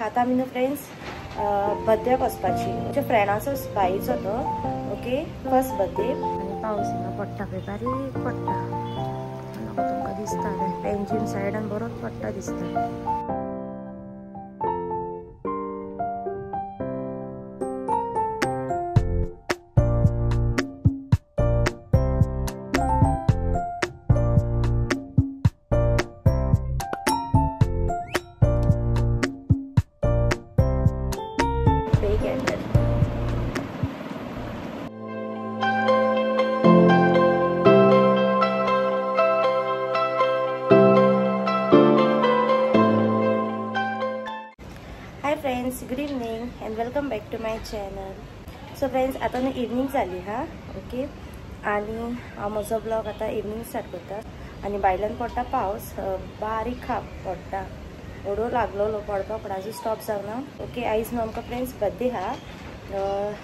आता आमी न्हू फ्रेंड्स बर्थडेक वचपाची. आमच्या फ्रेंडाचो भाईचो तो, ओके, फर्स्ट बर्थडे. आनी पावस हिंगा पडटा पळय, बारीक पडटा, तुमकां दिसता पेंजीम सायडान बरोच पडटा दिसता. Friends, good evening and welcome back to my channel. So friends, आता न्हू इवनिंग जाली हा, ओके. आनी हांव म्हजो ब्लॉग आतां इवनिंग स्टार्ट करता. आनी भायल्यान पडटा पावस, बारीक खाप पडटा, व्हडो लागलोलो पडपाक, पण आजून स्टॉप जावना. ओके, आयज न्हू आमकां फ्रेंड्स बर्थडे हा,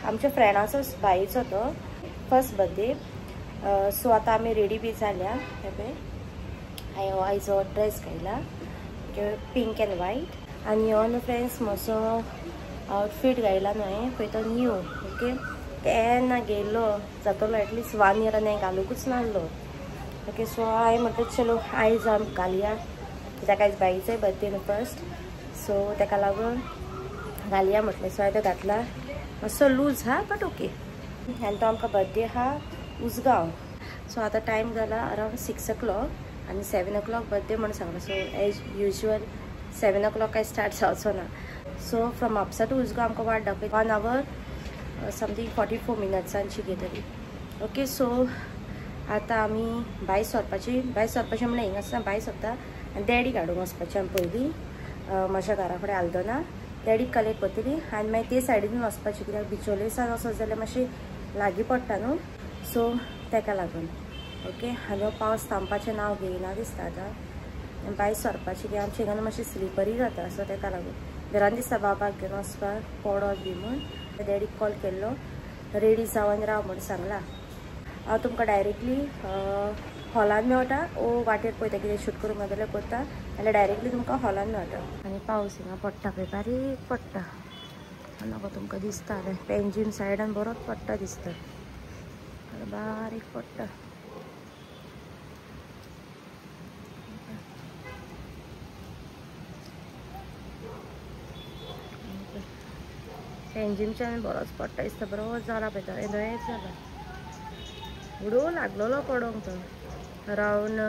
आमच्या फ्रेंडाचो भाईचो तो फर्स्ट बर्थडे. सो आतां आमी रेडी बी जाल्या. हे पळय, हांवें आयज हो ड्रेस घायला, ओके, पिंक एंड व्हायट. आनी हो न्हू फ्रेंड्स म्हजो आउटफीट घायला न्हू हांवें पळय तो न्यू, ओके. केन्ना गेल्लो जातलो एटलिस्ट 1 इयर आनी हांवें घालुंकूच नासलो. ओके, सो हांवें म्हटलें चलो आयज आम घालया, कित्याक आयज बाईचोय बर्थडे न्हू फर्स्ट, सो ताका लागून घालया म्हटलें. सो हांवें तो घातला, मातसो लूज हा बट ओके. आनी तो आमकां बर्थडे आहा उसगांव. सो आतां टायम जाला अरावंड 6 o'clock आनी 7 o'clock birthday म्हूण सांगलां. सो एज युजल 7 o'clock काय स्टार्ट जावचो ना. So from Mapusa to Usgao आमकां वाट दाखयता 1 hour something 44 मिनट्सांची घेतली. ओके, सो आतां आमी भायर सरपाची, भायर सरपाचें म्हणल्यार हिंगा आसतना भायर सरता आनी डॅडीक हाडूंक वचपाचें आमी पयलीं म्हज्या घरा कडेन आल्दोना डॅडीक कलेक्ट करतली आनी मागीर ते सायडीन वचपाचें, कित्याक बिचोले सावन वचत जाल्यार मातशें लागीं पडटा न्हू, सो ताका लागून. ओके, आनी हो पावस थांबपाचें नांव घेयना दिसता आतां. भायर सरपाची की आमच्या हिंगा मातशी स्लिपरी जाता, सो ताका लागून घरान दिसता बाबाक घेवन वचपाक पडत बी म्हूण. डॅडीक कॉल केल्लो, रेडी जावन राव म्हूण सांगलां. हांव तुमकां डायरेक्टली हॉलान मेळटा ओ वाटेर पळयता कितें शूट करूंक मेळटा जाल्यार करता, जाल्यार डायरेक्टली तुमकां हॉलान मेळटा. आनी पावस हिंगा पडटा पळय, बारीक पडटा, नाका तुमकां दिसता पेंजीम सायडान बरोच पडटा दिसता, बारीक पडटा. पेंजीमच्यान बरोच पडटा दिसता, बरो जाला पळय तो, येदोळेच जाला, उडो लागलोलो पडोंक तो. अरावंड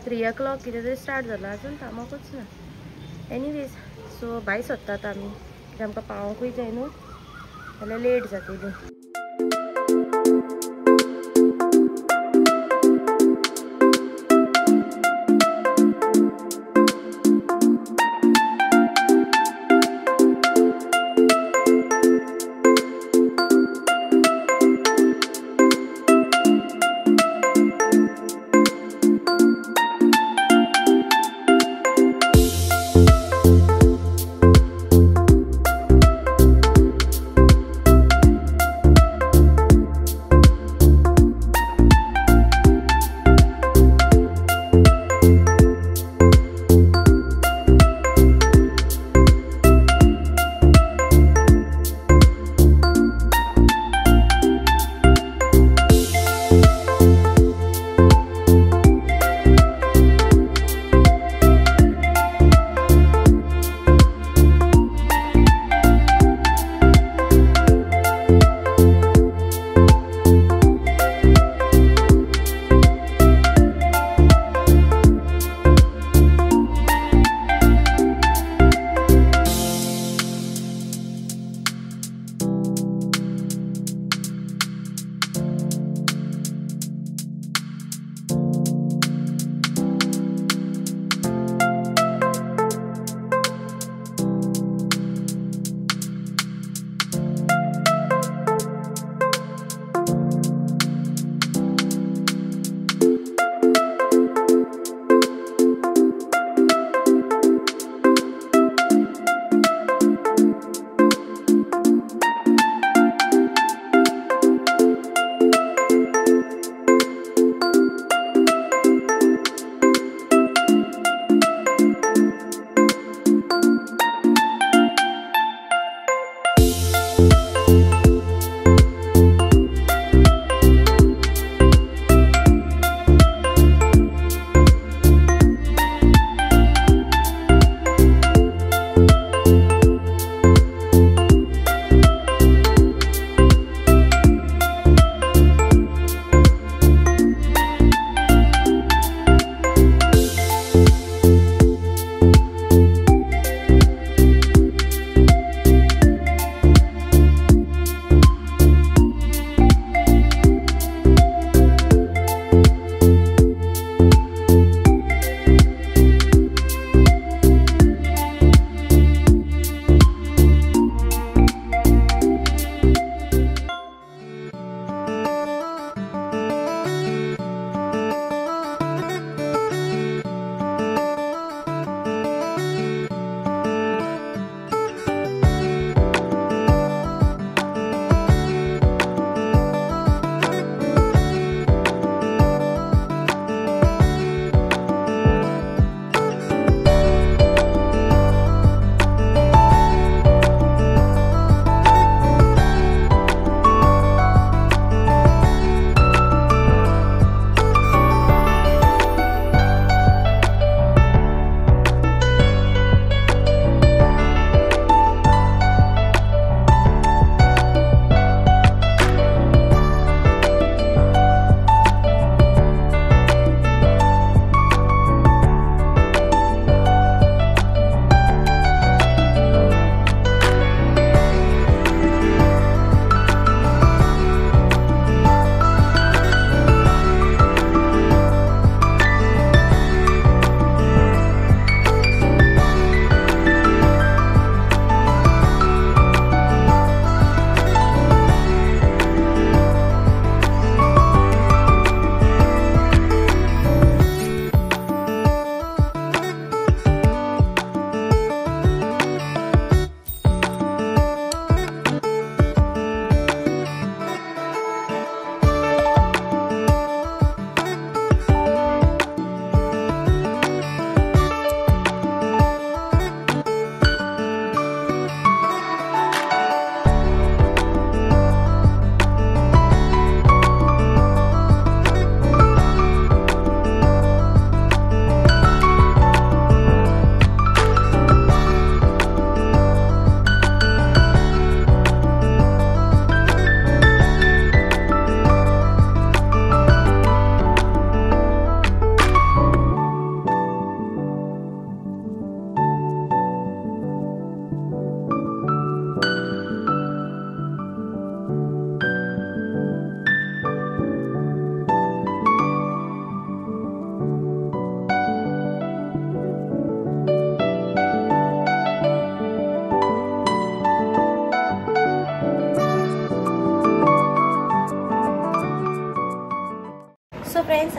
3 o'clock कितें तरी स्टार्ट जाला, आजून थांबोकूच ना. एनीवेज, सो भायर सरता आतां आमी, कित्याक आमकां पावोंकूय जाय न्हू, जाल्यार लेट जातली.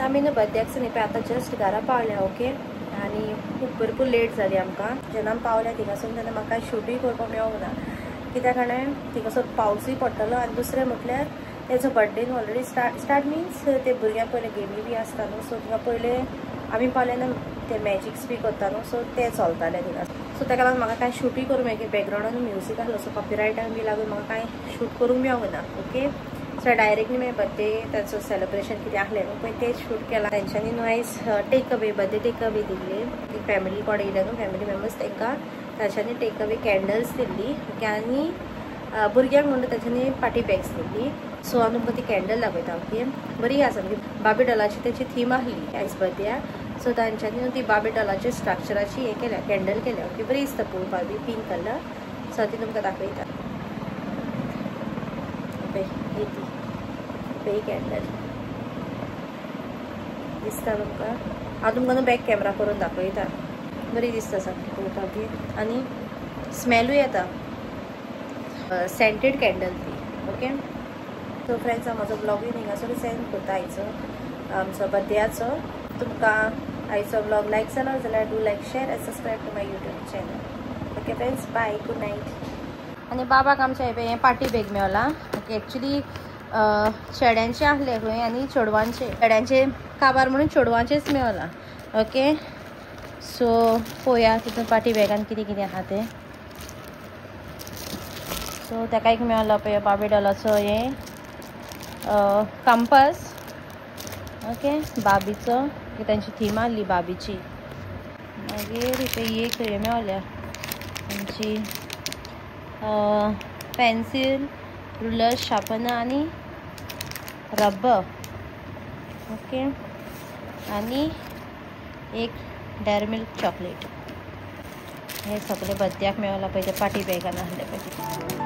आमी न्हू बर्थडेक न्ही पळय आतां जस्ट घरा पावल्या ओके. आनी खूब भरपूर लेट जाली आमकां. जेन्ना आमी पावल्या थिंगासून तेन्ना म्हाका शूटूय करपाक मेळोंक ना, कित्याक कारणान थिंगासर पावसूय पडटलो आनी दुसरें म्हटल्यार तेजो बर्थडे न्हू ऑलरेडी स्टार्ट मिन्स ते भुरग्यांक पयले गेमी बी आसता न्हू, सो थिंगा पयले आमी पावले ना ते मॅजिक्स बी करता न्हू, सो ते चलताले थिंगा. सो ताका लागून म्हाका कांय शूटूय करूंक मेळना, बॅकग्रावंडान म्युजीक आसलो सो कॉपिरायटान बी लागून म्हाका कांय शूट करूंक मेळोंक ना ओके. सो डायरेक्टली मागीर बर्थडे तांचो सेलिब्रेशन कितें आसलें न्हू पळय तें शूट केलां. तेंच्यांनी न्हू आयज take away birthday take away दिल्ली, ती फॅमिली कोण येयल्या न्हू फॅमिली मेंबर्स तांकां तांच्यांनी टेक अवे कॅन्डल्स दिल्ली ओके. आनी भुरग्यांक म्हणून तांच्यांनी पार्टी बॅग्स दिल्ली. सो हांव तुमकां ती कॅन्डल दाखयता ओके. बरी आसा सामकी बाबी डॉलाची तेची थीम आसली आयज बर्थडेक, सो तांच्यांनी ती बाबी डॉलाचे स्ट्रक्चराची हें केल्या कॅन्डल केल्या ओके. बरी दिसता पळोवपाक बी पिंक कलर. सो ती तुमकां दाखयता पळय ही ती पळय कॅन्डल दिसता तुमकां. हांव तुमकां न्हू बॅक कॅमरा करून दाखयता, बरी दिसता सामकी पळोवपाक बी आनी स्मेलूय येता, सेंटेड कॅन्डल ती ओके. सो फ्रेंड्स हांव म्हजो ब्लॉगूय हिंगासर सेंड करता आयचो आमचो बर्थडेयाचो. तुमकां आयचो ब्लॉग लायक जालो जाल्यार do like share and subscribe to my YouTube channel okay friends. Bye, good night. आनी बाबाक आमच्या हें पार्टी बॅग मेवला ओके. एक्चुली चेड्यांचे आसले खंय आनी चेडवांचे, चेड्यांचे काबार म्हणून चेडवांचेच मेवला ओके. सो पळोवया तितून पार्टी बॅगान कितें कितें आहा तें. सो ताका एक मेवला पळय बाबी डॉलाचो हें कंपास ओके बाबीचो, तांची थीम आहली बाबीची. मागीर एक हें मेवल्या आमची पेन्सील, रुलर, शार्पनर आनी रबर ओके. आनी एक डेअरी मिल्क चॉकलेट. हे सगळे बर्थडेक मेवला पळय ते पार्टी बॅगान आहले पळय.